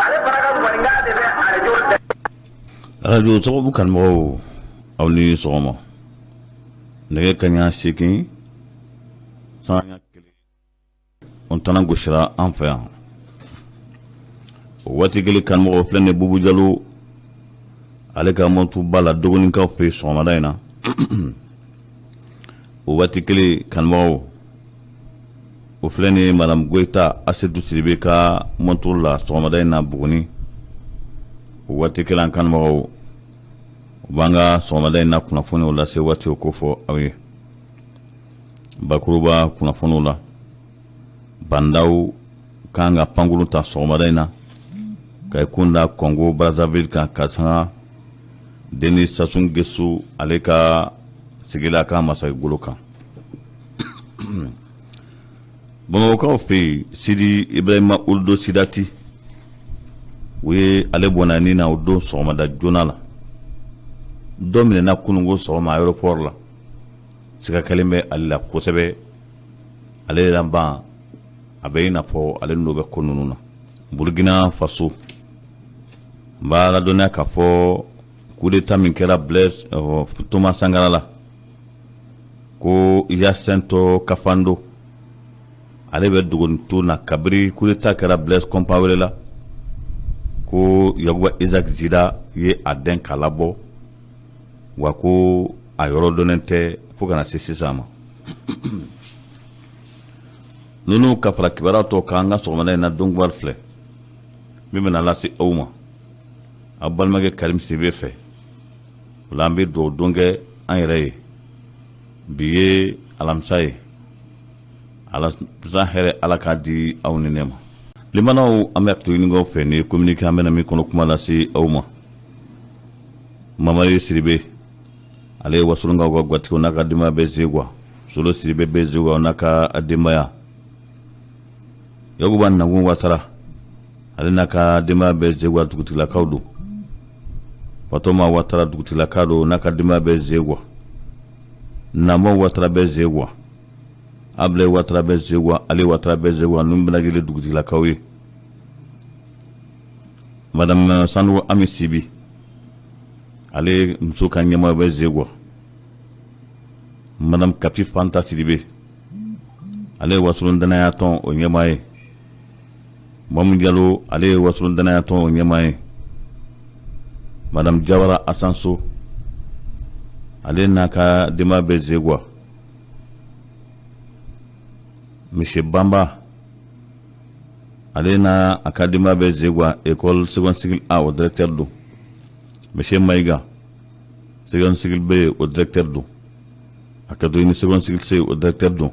Ale fana ka gɔnikan de bɛ arajo Arajo sababu kanubagaw, aw ni sɔgɔma. Nɛgɛ kaɲa 8 sanga 1 o tana gosira an fɛ yan. O waati kelen, kanubagaw, filɛ nin Bubu Jalo, ale ka mɔtuba la Dogoninkaw fɛ yen sɔgɔmada in na. O waati kelen, kanubagaw, o filɛ nin ye Madame Goyita Asetu Sidibe ka mɔtu la sɔgɔmada in na Buguni. O waati kelen, kanubagaw, u b'an ka sɔgɔmada in na kunnafoniw lase waati o kofɔ aw ye. Bakuruba kunnafoniw la, Bah N'Daw kan ka pankurun ta sɔgɔmada in na ka i kun da Congo Brazzaville kan, ka sanga Denis Sassou Nguesso ale ka sigila ka masakɛgolo kan. Bamakɔkaw fɛ yen, Sidi Ibrahima Ould Sidati, u ye ale bɔnna ni na o don sɔgɔmada joona la. Dɔ minɛna kununko sɔgɔma aéroport la, siga kɛlen bɛ ale la kosɛbɛ. Ale laban a bɛ i n'a fɔ ale n'o bɛ ko ninnu na. Burukina Faso, n b'a ladɔnniya k'a fɔ coup d'état min kɛra Blaise Thomas Sankara la, ko Hyacinthe Kafando, ale bɛ dogonito na kabiri coup d'état kɛra Blaise Compaoré la, ko Yakuba Isaac Zida ye a dɛn k'a labɔ wa, ko a yɔrɔ dɔnnen tɛ fo kana se sisan ma. Ninnu ka fara kibaruya tɔ kan, an ka sɔgɔmada in na donkibaru filɛ min bɛna lase aw ma aw balimakɛ Karim Sidibe fɛ. O la, an bɛ dugawu don kɛ an yɛrɛ ye. Bi ye alamisa ye, alamisa hɛrɛ, Ala k'a di aw ni ne ma. Limanaw, an bɛ hakili ɲinikaw fɛ ni communiqué an bɛna min kɔnɔ kuma lase aw ma. Mamari Sidibe, ale ye Wasolonkaw ka gwatigiw, n'a ka denbaya bɛ Zegwa. Solo Sidibe bɛ Zegwa, n'a ka denbaya. Yakuba Nangun Watara, ale n'a ka denbaya bɛ Zegwa, dugutigilakaw don. Fatoma Watara, dugutigilaka don, n'a ka denbaya bɛ Zegwa. Namɔ Watara bɛ Zegwa. Ablaye Watara bɛ Zegwa. Ale Watara bɛ Zegwa. Ninnu bɛɛ lajɛlen dugutigilakaw ye. Madame Sanu Ami Sibi, ale muso ka ɲɛmaa bɛ Zegwa. Madame Kapi Fanta Sidibe, ale ye Wasolon danaya tɔn o ɲɛmaa ye. Mamu Jalo, ale ye Wasolon danaya tɔn o ɲɛmaa ye. Madame Jawara Asanso, ale n'a ka denbaya bɛ Zegwa. Monsieur Banba, ale n'a a ka denbaya bɛ Zegwa, école second cycle A, o directeur don. Monsieur Mayiga, second cycle B, o directeur don. A ka ni second cycle C, o directeur don.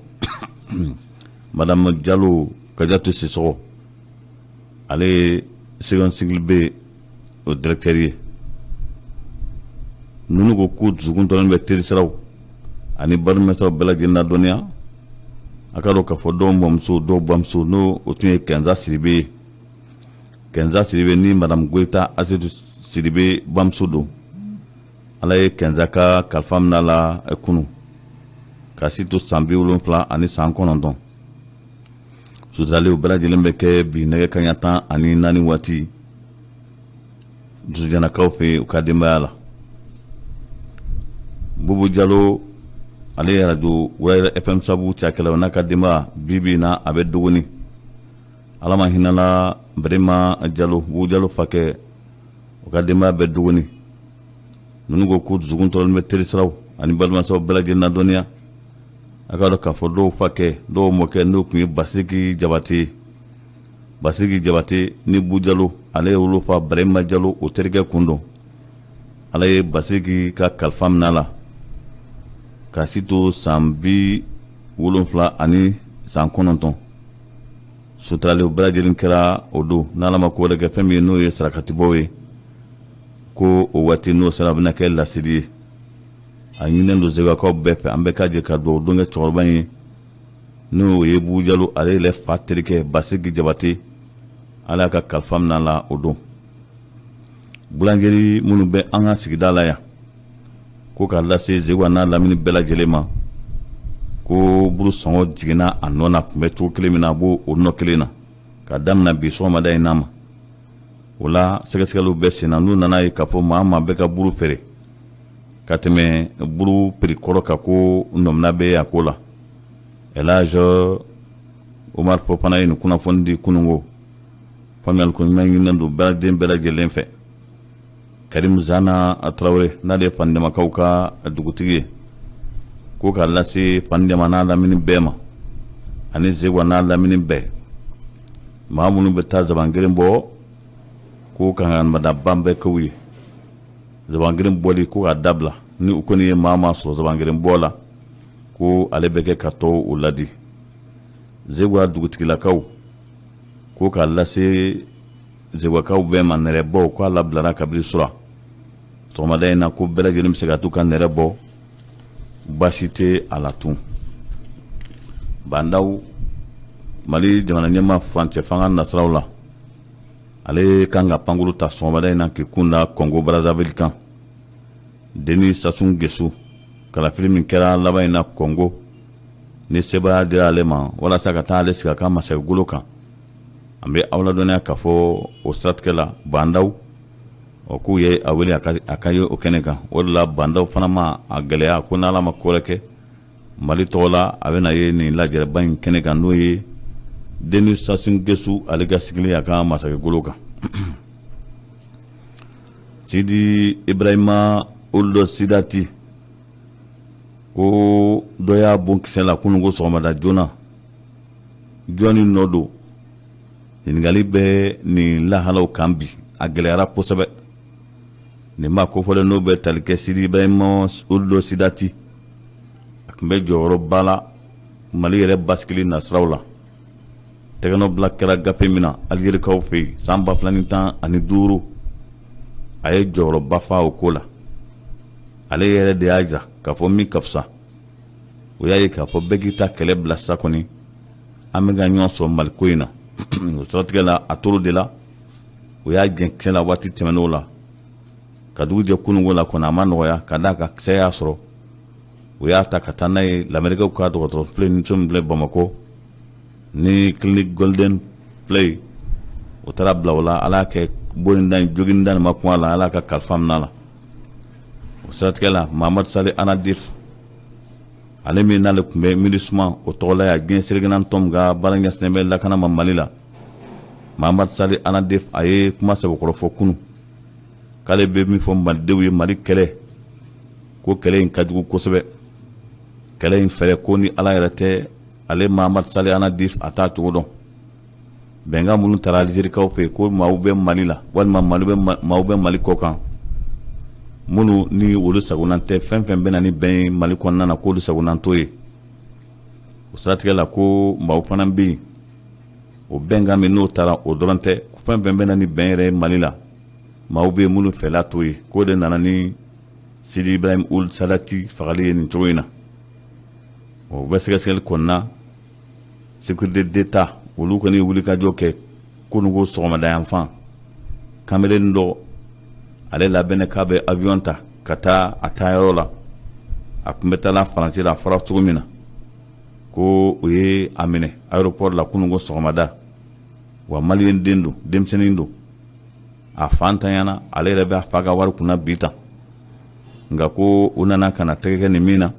Madame Jalo Kajatu Sisɔgɔ, ale ye second cycle B, o directeur ye. Ninnu ko k'u dusukun tɔlen bɛ terisiraw ani balimasiraw bɛɛ lajɛlen ladɔnniya. A ka dɔn k'a fɔ dɔw mɔmuso, dɔw bamuso, n'o o tun ye Kɛnza Sidibe ye. Kɛnza Sidibe ni Madame Goyita Asetu Sidibe bamuso don. Ala ye Kɛnza ka kalifa minɛ a la kunun ka si to san 79. Suturaliw bɛɛ lajɛlen bɛ kɛ bi nɛgɛ kaɲa 14 waati Dusujanakaw fɛ yen, u ka denbaya la. Bubu Jalo, ale ye arajo Wurayɛrɛ FM sabu cakɛlaw, n'a ka denbaya, bi bi na a bɛ Dogoni. Ala ma hinɛla Berema Jalo, Bubu Jalo fakɛ, u ka denbaya bɛ Dogoni. Ninnu ko k'u dusukun tɔɔrɔlen bɛ terisiraw ani balimasiraw bɛɛ lajɛlen ladɔnniya. A ka dɔn k'a fɔ dɔw fakɛ, dɔw mɔkɛ, n'o tun ye Basiriki Jabate ye. Basiriki Jabate ni Bu Jalo, ale ye wolofa Berema Jalo, o terikɛ kun don. Ala ye Basiriki ka kalifa minɛ a la ka si to san 79. Suturaliw bɛɛ lajɛlen kɛra o don, n'Ala ma ko wɛrɛ kɛ. Fɛn min ye n'o ye sarakatibɔw ye, ko o waati n'o sera, a bɛna kɛ laseli ye. A ɲininen don Zegwakaw bɛɛ fɛ, an bɛɛ ka jɛ ka dugawu don kɛ cɛkɔrɔba in ye, n'o ye Bubu Jalo, ale yɛrɛ fa terikɛ Basiriki Jabate. Ala y'a ka kalifa minɛ a la o don. Boulangerie minnu bɛ an ka sigida la yan, ko k'a lase Zegwa n'a lamini bɛɛ lajɛlen ma, ko buru sɔngɔ jiginna a nɔ na, tun bɛ cogo kelen min na, a b'o o nɔ kelen na ka daminɛ bi sɔgɔmada in n'a ma. O la sɛgɛsɛgɛliw bɛ sen na, n'u nana ye k'a fɔ maa maa bɛ ka buru feere ka tɛmɛ buru prix kɔrɔ kan, ko nɔmina bɛ a ko la. Elhadj Omar Fofana ye nin kunnafoni di kununko. Faamuyali ko ɲuman ɲininen don baaraden bɛɛ lajɛlen fɛ. Karim Zana Tarawele, n'ale ye Fandemakaw ka dugutigi ye, ko k'a lase Fandema n'a lamini bɛɛ ma ani Zeguwa n'a lamini bɛɛ, maa minnu bɛ taa zaban geren bɔ, ko kankarimadaban bɛ k'u ye. Zaban geren bɔli, ko k'a dabila. Ni u kɔni ye maa maa sɔrɔ zaban geren bɔ la, ko ale bɛ kɛ ka tɔw u ladi. Zeguwa dugutigilakaw ko k'a lase Zeguwakaw bɛɛ ma, nɛrɛbɔ ko a labilara kabini sura sɔgɔmada in na, ko bɛɛ lajɛlen bɛ se ka t'u ka nɛrɛ bɔ, baasi tɛ a la tun. Bandaw, Mali jamana ɲɛmaa furancɛ fanga nasiraw la, ale kan ka pankuru ta sɔgɔmada in na k'i kun da Kɔngo Brazzaville kan. Denis Sassou Nguesso, kalafili min kɛra laban in na Kɔngo, ni sebaaya dira ale ma walasa ka taa ale sigi a ka masakɛgolo kan, an bɛ aw ladɔnniya k'a fɔ o siratigɛ la, Bandaw ɔ k'u ye a wele a ka ye o kɛnɛ kan. O de la Bandaw fana ma a gɛlɛya ko n'Ala ma ko wɛrɛ kɛ, Mali tɔgɔ la, a bɛna ye nin lajɛrɛba in kɛnɛ kan, n'o ye Denis Sassou Nguesso ale ka sigili a ka masakɛgolo kan. Sidi Ibrahima Ould Sidati, ko dɔ y'a bon kisɛ la kununko sɔgɔmada joona. Jɔnni nɔ don? Ɲininkali bɛ nin lahalaw kan bi, a gɛlɛyara kosɛbɛ. Nin maa kofɔlen, n'o bɛ tali kɛ Sidi Ibrahima Ould Sidati, a tun bɛ jɔyɔrɔba la Mali yɛrɛ basigili nasiraw la. Tɛgɛnɔbila kɛra gafe min na Alizerikaw fɛ yen san 2015, a ye jɔyɔrɔba fa o ko la. Ale yɛrɛ de y'a jira k'a fɔ min ka fisa, o y'a ye k'a fɔ bɛɛ k'i ta kɛlɛ bila sa kɔni, an bɛ ka ɲɔgɔn sɔrɔ Mali ko in na. O siratigɛ la, a tor'o de la, o y'a jɛn kisɛ la waati tɛmɛn'o la. Ka dugu jɛ kununko la kɔni, a ma nɔgɔya ka d'a kan kisɛ y'a sɔrɔ. O y'a ta ka taa n'a ye Lamerikaw ka dɔgɔtɔrɔ filɛ ni min filɛ Bamakɔ ni clinique Golden filɛ yen. O taara bila o la. Ala y'a kɛ bon da jogin da ma kun a la, Ala ka kalifa minɛ a la. O siratigɛ la, Mahamadu Sali Anadif, ale min n'ale tun bɛ MINUSMA o tɔgɔ la yan, diɲɛ seleke naani tɔn ka baara ɲɛsinnen bɛ lakana ma Mali la, Mahamadu Sali Anadif, a ye kuma sɛbɛkɔrɔ fɔ kunun k'ale bɛ min fɔ malidenw ye, Mali kɛlɛ, ko kɛlɛ in ka jugu kosɛbɛ. Kɛlɛ in fɛɛrɛ ko, ni Ala yɛrɛ tɛ, ale Mahamadu Sali Anadif a t'a cogo dɔn. Bɛnkan minnu taara Alizerikaw fɛ, ko maaw bɛ Mali la walima Mali bɛ maaw bɛ Mali kɔ kan, minnu ni olu sagonan tɛ fɛn fɛn bɛ na ni bɛn ye Mali kɔnɔna na, k'olu sagonan t'o ye. O siratigɛ la, ko maaw fana bɛ yen, o bɛnkan min n'o taara, o dɔrɔn tɛ, fɛn fɛn bɛ na ni bɛn yɛrɛ ye Mali la, maaw bɛ yen minnu fɛla t'o ye, k'o de nana ni Sidi Ibrahim Ould Sadati fagali ye nin cogo in na. O bɛ sɛgɛsɛgɛli kɔnɔna, sécurité d'État olu kɔni ye wulikajɔ kɛ kununko sɔgɔmada yanfan. Kamalen dɔ, ale labɛnnen k'a bɛ avion ta ka taa a taayɔrɔ la, a tun bɛ taa la Faransi la. A fɔra cogo min na ko u ye a minɛ aéroport la kununko sɔgɔmada. Wa maliyɛn den don, denmisɛnnin don, a fa ntanyana, ale yɛrɛ bɛ a fa ka wari kunna bi tan. Nka ko u nana ka na tɛgɛ kɛ nin min na,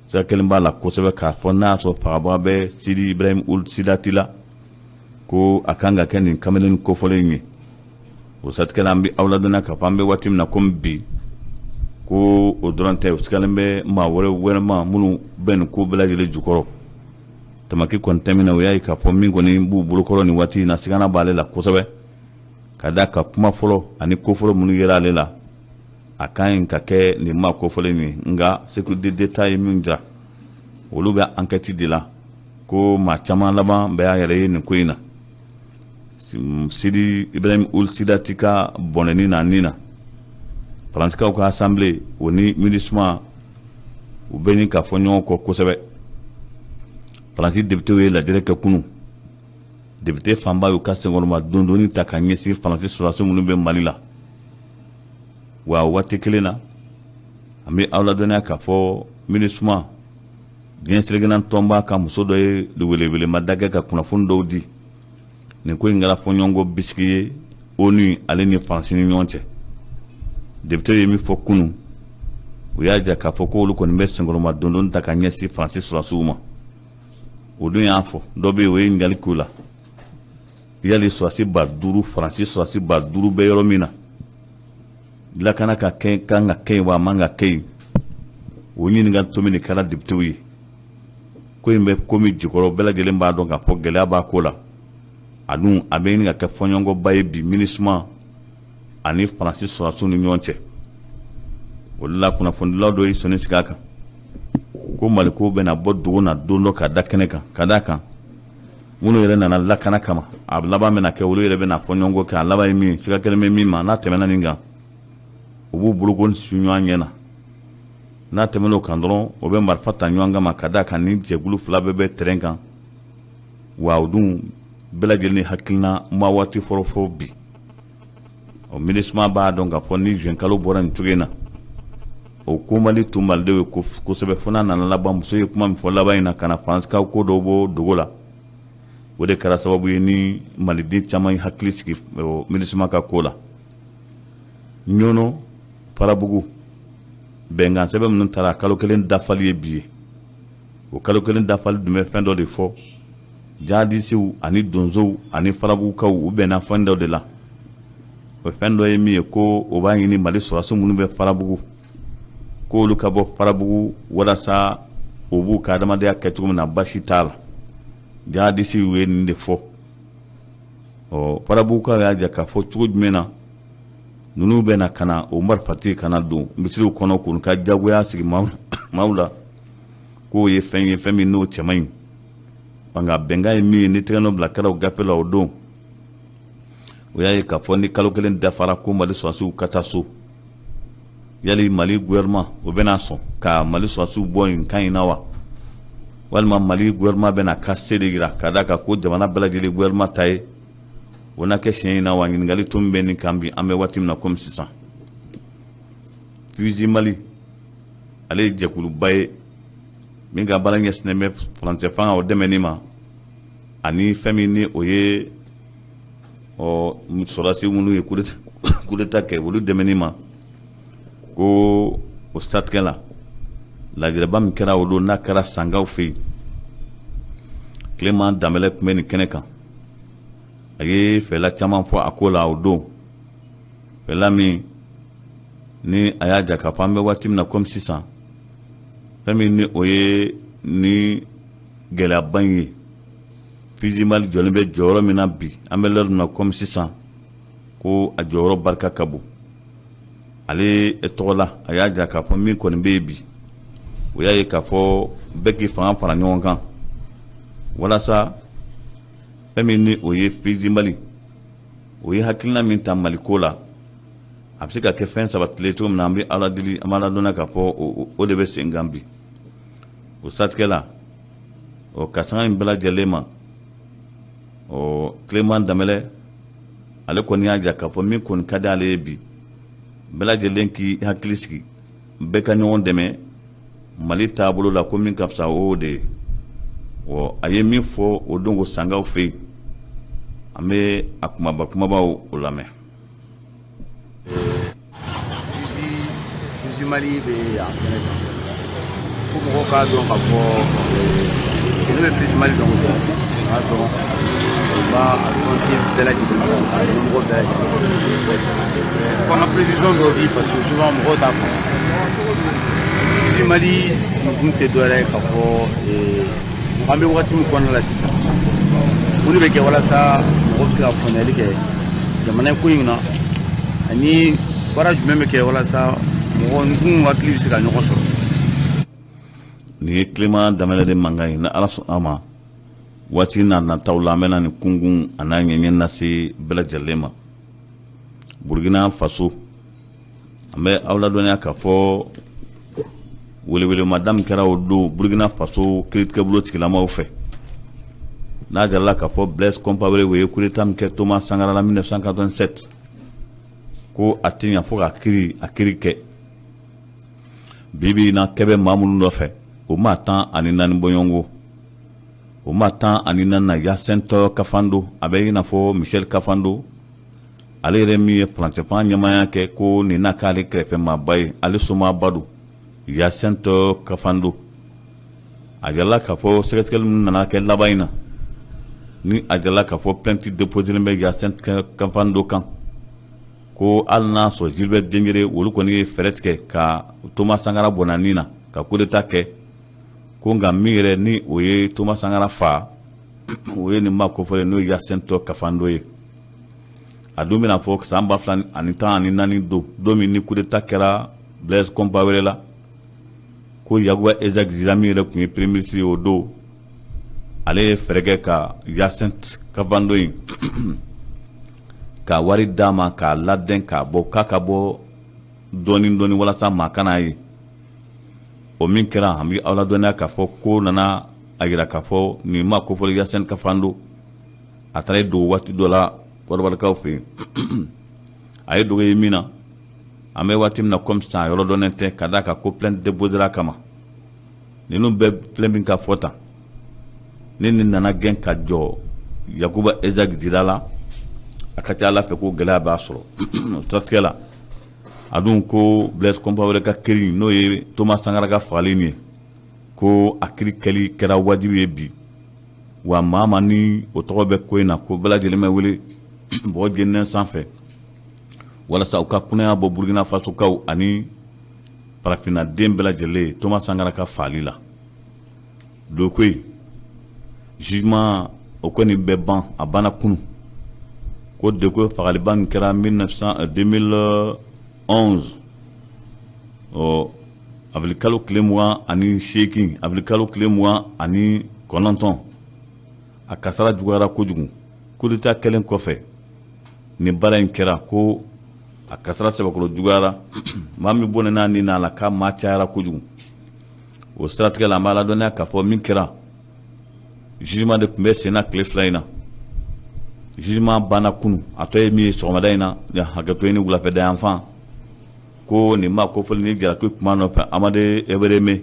sira kelen b'a la kosɛbɛ k'a fɔ n'a y'a sɔrɔ fagabaga bɛ Sidi Ibrahim Ould Sidati la, ko a kan ka kɛ nin kamalen kofɔlen ye. O siratigɛ la, an bɛ aw ladɔnniya k'a fɔ an bɛ waati min na komi bi, ko o dɔrɔn tɛ, o sigalen bɛ maa wɛrɛ wɛrɛ ma minnu bɛ nin ko bɛɛ lajɛlen jukɔrɔ. Tamaki kɔni tɛ min na, o y'a ye k'a fɔ min kɔni b'u bolokɔrɔ nin waati in na, sigana b'ale la kosɛbɛ, ka d'a ka kuma fɔlɔ ani ko fɔlɔ minnu yera ale la, a ka ɲi ka kɛ nin maa kofɔlen ye. Nka sécurité d'État ye min jira, olu bɛ enquête de la, ko maa caman laban bɛ y'a yɛrɛ ye nin ko in na. Sidi Ibrahim Ould Sidati ka bɔnɛni na nin na, Faransikaw ka assemblée o ni MINUSMA u bɛ ɲini ka fɔ ɲɔgɔn kɔ kosɛbɛ. Faransi députéw ye lajɛrɛ kɛ kunun. Député fanba y'u ka senkɔrɔma dondonni ta ka ɲɛsin Faransi sɔrɔdasi minnu bɛ Mali la. Wa waati kelen na, an bɛ aw ladɔnniya k'a fɔ MINUSMA, diɲɛ seleke naani tɔnba ka muso dɔ ye welewelemada kɛ ka kunnafoni dɔw di. Nin ko in kɛra fɔɲɔgɔnkɔ bisigi ye. ONU ale ni Faransi ni ɲɔgɔn cɛ. Député ye min fɔ kunun, u y'a jira k'a fɔ ko olu kɔni bɛ senkɔrɔma dondon ta ka ɲɛsin Faransi sɔrɔdasiw ma. O dun y'a fɔ dɔ bɛ yen, o ye ɲininkali k'u la, yali sɔrɔdasi 5000, Faransi sɔrɔdasi 5000 bɛ yɔrɔ min na, lakana ka kɛ kan ka kɛ yen wa a man ka kɛ yen? O ɲininkali tomi de kɛra députéw ye. Ko in bɛ ko min jukɔrɔ, bɛɛ lajɛlen b'a dɔn k'a fɔ gɛlɛya b'a ko la. A dun a bɛ ɲini ka kɛ fɔɲɔgɔnkɔba ye bi MINUSMA ani Faransi sɔrɔdasiw ni ɲɔgɔn cɛ. O de la kunnafonidilaw dɔ y'i sɔnni sigi a kan ko Maliko bɛna bɔ dogo na don dɔ ka da kɛnɛ kan, ka d'a kan minnu yɛrɛ nana lakana kama, a laban bɛna kɛ olu yɛrɛ bɛna fɔ ɲɔgɔn kɔ kɛ. A laban ye min ye, siga kɛlen bɛ min ma, n'a tɛmɛna nin kan, u b'u boloko su ɲɔgɔn ɲɛ na. N'a tɛmɛn'o kan dɔrɔn, o bɛ marifa ta ɲɔgɔn kama, ka d'a kan ni jɛkulu fila bɛɛ bɛ terrain kan wa o dun bɛɛ lajɛlen ni hakilina ma waati fɔlɔ fɔ bi. O MINUSMA b'a dɔn k'a fɔ ni juin kalo bɔra nin cogo in na, o ko mali tun malidenw ye kosɛbɛ, fo n'a nana laban muso ye kuma min fɔ laban in na ka na Faransikaw ko dɔw bɔ dogo la. O de kɛra sababu ye ni maliden caman ye hakili sigi MINUSMA ka ko la. Ɲɔnɔ Farabugu bɛnkan sɛbɛn minnu taara, kalo kelen dafali ye bi ye. O kalo kelen dafali dun bɛ fɛn dɔ de fɔ. Jihadisiw ani donsow ani Farabugukaw, u bɛnna fɛn dɔ de la. O fɛn dɔ ye min ye, ko o b'a ɲini Mali sɔrɔdasi minnu bɛ Farabugu, k'olu ka bɔ Farabugu walasa u b'u ka adamadenya kɛ cogo min na, basi t'a la. Jihadisiw ye nin de fɔ. Ɔ Farabugukaw y'a jira k'a fɔ cogo jumɛn na ninnu bɛ na ka na o marifatigi ka na don misiriw kɔnɔ k'u ka jagoya sigi maaw la, k'o ye fɛn ye, fɛn min n'o cɛ man ɲi. Nka bɛnkan ye min ye, ni tɛgɛnɔ bila kɛra o gafe la o don, o y'a ye k'a fɔ ni kalo kelen dafara, ko Mali sɔrɔdasiw ka taa so. Yali Mali gouvernement o bɛna sɔn ka Mali sɔrɔdasiw bɔ nin kan in na wa, walima Mali gouvernement bɛna ka se de jira ka d'a kan ko jamana bɛɛ lajɛlen gouvernement ta ye, o na kɛ siɲɛ in na wa? Ɲininkali tun bɛ nin kan bi, an bɛ waati min na komi sisan. FUSI Mali, ale ye jɛkuluba ye min ka baara ɲɛsinnen bɛ furancɛ fanga o dɛmɛni ma, ani fɛn min ni o ye ɔ sɔrɔdasi minnu ye coup d'état kɛ, olu dɛmɛni ma. Ko o siratigɛ la, lajɛrɛba min kɛra o don, n'a kɛra Sankaw fɛ yen, Clément Danbɛlɛ tun bɛ nin kɛnɛ kan. A ye fɛla caman fɔ a ko la o don, fɛla min ni a y'a jira k'a fɔ an bɛ waati min na komi sisan, fɛn min ni o ye ni gɛlɛyaba in ye, FUSI Mali jɔlen bɛ jɔyɔrɔ min na bi, an bɛ l'heure min na komi sisan, ko a jɔyɔrɔ barika ka bon. Ale tɔgɔ la, a y'a jira k'a fɔ min kɔni bɛ yen bi, o y'a ye k'a fɔ bɛɛ k'i fanga fara ɲɔgɔn kan walasa fɛn min ni o ye FUSI Mali, o ye hakilina min ta Mali ko la, a bɛ se ka kɛ fɛn sabatilen cogo min na. An bɛ Ala deli, an b'a ladɔnniya k'a fɔ o de bɛ sen kan bi. O siratigɛ la, ɔ ka sanga in bɛɛ lajɛlen ma, ɔ Clément Danbɛlɛ ale kɔni y'a jira k'a fɔ min kɔni ka di ale ye bi, bɛɛ lajɛlen k'i hakili sigi, bɛɛ ka ɲɔgɔn dɛmɛ Mali taabolo la, ko min ka fisa o de ye. Ɔ a ye min fɔ o don ko Sankaw fɛ yen, an bɛ a kumaba kumabaw o lamɛn. FUSI Mali bɛ yan kɛnɛ kan fo mɔgɔw k'a dɔn k'a fɔ ne bɛ FUSI Mali dɔn kosɛbɛ. K'a dɔn u b'a a tɔnden bɛɛ lajɛlen, a ɲɛmɔgɔ bɛɛ lajɛlen. Fo an ka précision dɔw di, parce que souvent mɔgɔw t'a faamu. FUSI Mali sigikun tɛ dɔwɛrɛ ye k'a fɔ an bɛ wagati min kɔnɔna la sisan, mun de bɛ kɛ walasa mɔgɔ bɛ se ka faamuyali kɛ jamana ko in na, ani baara jumɛn bɛ kɛ walasa mɔgɔninfinw hakili bɛ se ka ɲɔgɔn sɔrɔ. Nin ye Clément Danbɛlɛ de mankan ye. Ni Ala sɔnna ma, waati n'a nataw la, an bɛna nin kunkun a n'a ɲɛɲɛ lase bɛɛ lajɛlen ma. Burukina Faso, an bɛ aw ladɔnniya k'a fɔ welewelemada min kɛra o don Burukina Faso kiiritigɛbolo tigilamaw fɛ, n'a jirala k'a fɔ Blaise Compaoré, o ye coup d'état min kɛ Thomas Sankara la 1987, ko a tɛ ɲa fo ka kiiri a kiiri kɛ. Bi bi in na, kɛ bɛ maa minnu nɔfɛ, o maa 14 bɔɲɔgɔnko. O maa 14 na, Hyacinthe Kafando, a bɛ i n'a fɔ Michel Kafando. Ale yɛrɛ min ye furancɛ fanga ɲɛmaaya kɛ, ko nin na k'ale kɛrɛfɛmaaba ye, ale somaaba don, Hyacinthe Kafando. A jirala k'a fɔ sɛgɛsɛgɛli min nana kɛ laban in na, ni a jirala k'a fɔ plainte déposé bɛ Hyacinthe Kafando kan, ko hali n'a sɔrɔ Gilbert Diendéré, olu kɔni ye fɛɛrɛ tigɛ ka Thomas Sankara bɔnna nin na ka coup d'état kɛ, ko nka min yɛrɛ ni o ye Thomas Sankara fa, o ye nin maa kofɔlen, n'o ye Hyacinthe Kafando ye. A dun bɛna fɔ san 2014 don, don min ni coup d'état kɛra Blaise Compaoré la, ko Yacouba Isaac Zida min yɛrɛ tun ye premier ministre ye o don, ale ye fɛɛrɛ kɛ ka Hyacinthe Kafando in ka wari d'a ma k'a ladɛn k'a bɔ, k'a ka bɔ dɔɔni dɔɔni walasa maa kana ye. O min kɛra, an bɛ aw ladɔnniya k'a fɔ ko nana a yira k'a fɔ nin maa kofɔlen Hyacinthe Kafando, a taara don waati dɔ la Kɔdiwarikaw fɛ yen. A ye dogo ye min na, an bɛ waati min na komi sisan, yɔrɔ dɔnnen tɛ, ka d'a kan ko plainte déposera kama. Ninnu bɛɛ filɛ min ka fɔ tan, ni nin nana gɛn ka jɔ Yacouba Isaac Zida la, a ka ca ala fɛ ko gɛlɛya b'a sɔrɔ o siratigɛ la. A dun ko Blaise Compaoré ka kiri, n'o ye Thomas Sankara ka fagali ye, ko a kiri kɛli kɛra wajibi ye bi. Wa maa ma ni o tɔgɔ bɛ ko in na, ko bɛɛ lajɛlen bɛ wele bɔgɔ jeninen sanfɛ walasa u ka kunnaya bɔ Burkina Fasokaw ani farafinna den bɛɛ lajɛlen ye Thomas Sankara ka fagali la. Duékoué jugement, o kɔni bɛ ban, a banna kunun. Ko Duékoué fagaliba min kɛra 2011, ɔ avril kalo tile 28, avril kalo tile 29, a kasara juguyara kojugu. Coup d'état kɛlen kɔfɛ nin baara in kɛra, ko a kasara sɛbɛkɔrɔ juguyara, maa min bɔnɛ n'a ni n'a la, k'a maa cayara kojugu. O siratigɛ la, an b'a ladɔnniya k'a fɔ min kɛra, jugement de tun bɛ sen na tile 2 in na. Jugement banna kunun. A tɔ ye min ye sɔgɔmada in na, hakɛto ɲini wulafɛda yan fan, ko nin maa kofɔlen ni jalaki kuma nɔfɛ, Amadé Ouérémi,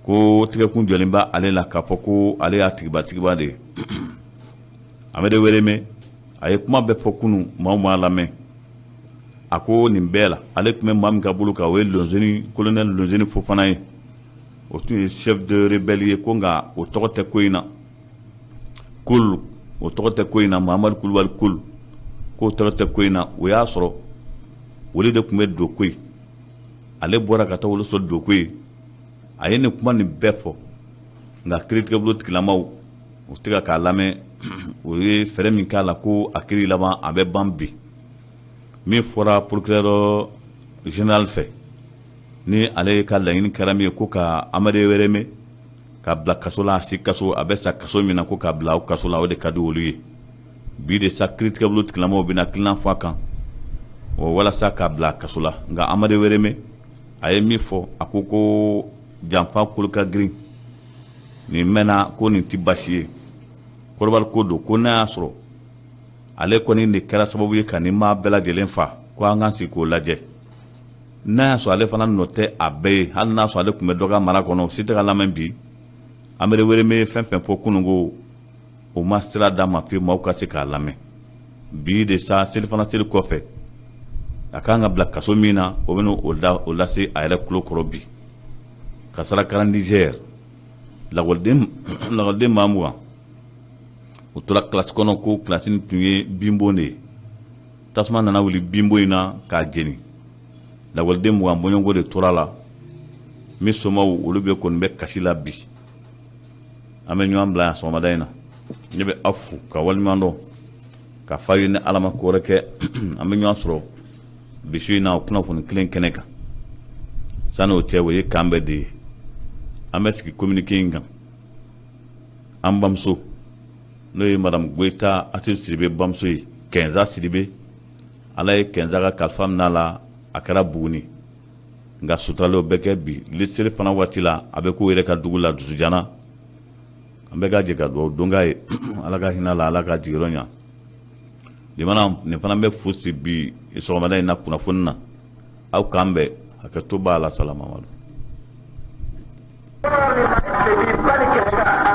ko tigɛkun jɔlen bɛ ale la k'a fɔ ko ale y'a tigiba tigiba de ye. Amadé Ouérémi, a ye kuma bɛɛ fɔ kunun, maaw m'a lamɛn. A ko nin bɛɛ la, ale tun bɛ maa min ka bolo kan, o ye Lonsény, colonel Lonsény Fofana ye, o tun ye chef de rebelle ye, ko nka o tɔgɔ tɛ ko in na, Kol, o tɔgɔ tɛ ko in na, Mahamadu Kulubali Kol, k'o tɔgɔ tɛ ko in na. O y'a sɔrɔ olu de tun bɛ Duékoué, ale bɔra ka taa olu sɔrɔ Duékoué. A ye nin kuma nin bɛɛ fɔ, nka kiiritigɛbolo tigilamaw, u tɛ k'a lamɛn. O ye fɛɛrɛ min k'a la, ko a kiiri laban a bɛ ban bi. Min fɔra procureur général fɛ, ni ale ka laɲini kɛra min ye, ko ka Amadé Ouérémi ka bila kaso la, a si kaso, a bɛ sa kaso min na, ko k'a bila o kaso la, o de ka di olu ye. Bi de sa, kiiritigɛbolo tigilamaw bɛna hakilina fɔ a kan o walasa k'a bila kaso la. Nka Amadé Ouérémi, a ye min fɔ, a ko ko janfa kolo ka girin nin mɛnna, ko nin tɛ baasi ye, kɔrɔbali ko don, ko n'a y'a sɔrɔ ale kɔni de kɛra sababu ye ka nin maa bɛɛ lajɛlen fa, ko an k'an sigi k'o lajɛ. N'a y'a sɔrɔ ale fana nɔ tɛ a bɛɛ ye, hali n'a sɔrɔ ale tun bɛ dɔ ka mara kɔnɔ, o si tɛ ka lamɛn bi. Amadé Ouérémi ye fɛn fɛn fɔ kunun, ko o ma sira d'a ma fiyewu maaw ka se k'a lamɛn. Bi de sa, selifana seli kɔfɛ, a kan ka bila kaso min na, o bɛna o da o lase a yɛrɛ tulo kɔrɔ bi. Kasara kɛra Niger, lakɔliden maa 20, u tora kilasi kɔnɔ, ko kilasi tun ye binbon de ye, tasuma nana wuli binbon in na k'a jeni. Lakɔliden 20 bɔɲɔgɔnko de tora la. Min somaw, olu bɛ kɔni bɛ kasi la bi. An bɛ ɲɔgɔn bila yan sɔgɔmada in na. Ne bɛ aw fo ka waleɲuman dɔn ka fa ye. Ni Ala ma ko wɛrɛ kɛ, an bɛ ɲɔgɔn sɔrɔ bi su in na o kunnafoni kelen kɛnɛ kan. Sani o cɛ, o ye kan bɛɛ de ye. An bɛ sigi communiqué in kan. An bamuso, n'o ye madame Goyita Assetou Sidibe bamuso ye, Kɛnza Sidibe, Ala ye Kɛnza ka kalifa minɛ a la, a kɛra Buguni, nka suturali o bɛ kɛ bi seli fana waati la, a bɛ k'o yɛrɛ ka dugu la Dusujana. An bɛ ka jɛ ka dugawu don k'a ye, Ala ka hinɛ la, Ala ka jigiyɔrɔ ɲa. Limana nin fana bɛ fu siri bi sɔgɔmada in na kunnafoni na. Aw k'an bɛn, hakɛto b'a la. Salamamadu.